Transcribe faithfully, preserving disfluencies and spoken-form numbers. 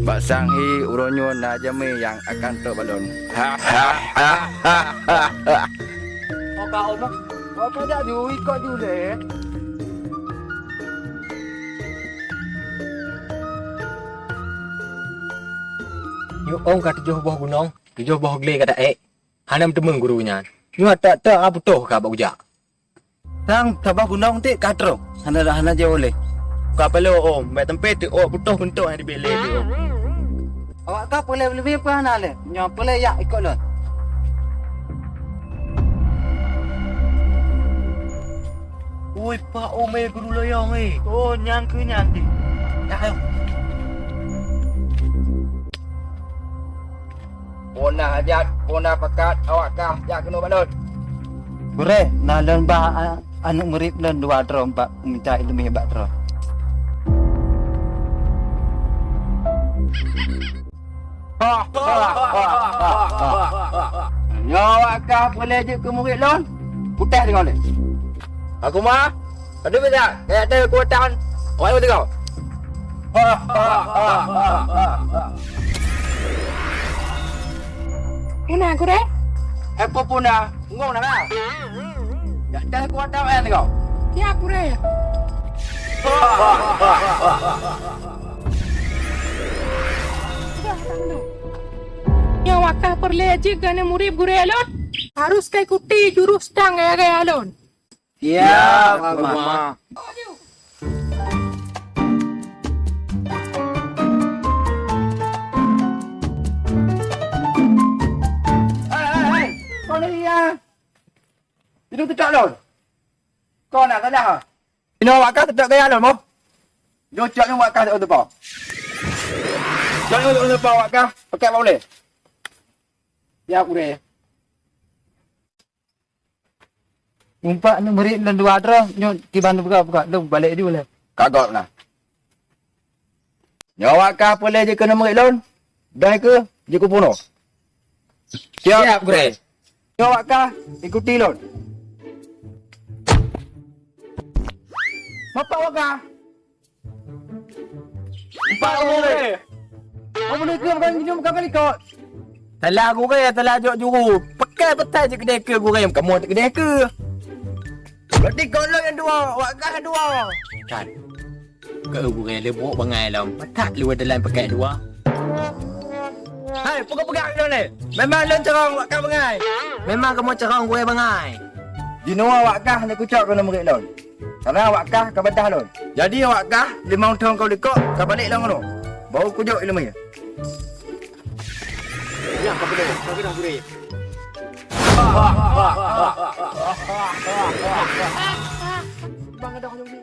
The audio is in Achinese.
Bak sang hi uroe nyoe na jamé nyang akan trok bak lôn. Oka omong, oka dak jui kok jule. Nyoe ôn ka tujoh boh gunong, tujoh boh glé ka taék. Hana meuteumé guru nyan. Nyoe tak-tak ka putôh ka bak ujak. Tang saboh gunong tik ka trok, hana, hana jeuet ulèe. Ka peulo ôn, bèk teumpe teuôt putôh gunong hana jibèk lé teuôt. Awak ka peureulèe leubeh peue hana lé, nyoe peureulèe jak ikot lôn. Ui, Pak Umé guru loyong, eh. Oh, nyan keuh nyan, Dik. Dah, ayo. Puna hajat, puna pakat, awak kah jak keunoe bak lôn. Gurèe, na lôn ba a-, aneuk murit lôn dua droe bak mita ileumèe bak droe. Nyoe awak kah peureulèe jeuet keu murit lôn, putéh deungon lé. Aku ma, aduh beda, kayak ada kekuatan. Awak lewat kau. Puna, Gurèe? Eh, apa puna? Ngong na lah. Dak ada kekuatan awak lewat kau. Ya, Gurèe. Nyoe awak kah peureulèe jeuet keu aneuk murit gurèe lôn, harus ka ikuti jurus dan gaya-gaya lôn. Siap, Mak. Hai, hai, hai. Kau ni ya. Itu tetak lôn. Kau nak salah, ha? Inoe awak kah teutap gaya lôn, boh. Jom cok nyoe awak kah teutap. Cok nyoe teutap awak kah, pakai bak ulèe. Ya, Gurèe. Umpat ni murit lôn dua droe, nyoe kiban buka-buka, lôn balek ju lé. Kagok na. Nyoe awak kah peureulèe jeuet keu aneuk murit lôn, dan keu jeuet keu bunoe. Siap, Gurèe. Nyoe awak kah ikuti lôn. Mapa awak kah? Empat Gurèe. Kamu ni keu bukan minum bukan kali kok. Salah Gurèe, salah jok juru. Pakai petai je kedai ke Gurèe, kamu tak kedai ke. Berarti kau lôn nyang dua, awak kah nyang dua. Kan. Keu gurèe lé brôk bangai lom, patat luweue dalam paket dua. Hai, peugah-peugah lôn lé. Memang lôn carông awak kah bangai. Memang kamoe carông gurèe bangai. Jinoe awak kah hana kucok keu aneuk murit lôn. Karena awak kah ka bantah lôn. Jadi awak kah limong thôn ka likot ka balek lom keunoe. Baru kujok ileumèe. Ya, ka beutôi. Ka beutôi gurèe. Bang, ada orang ni.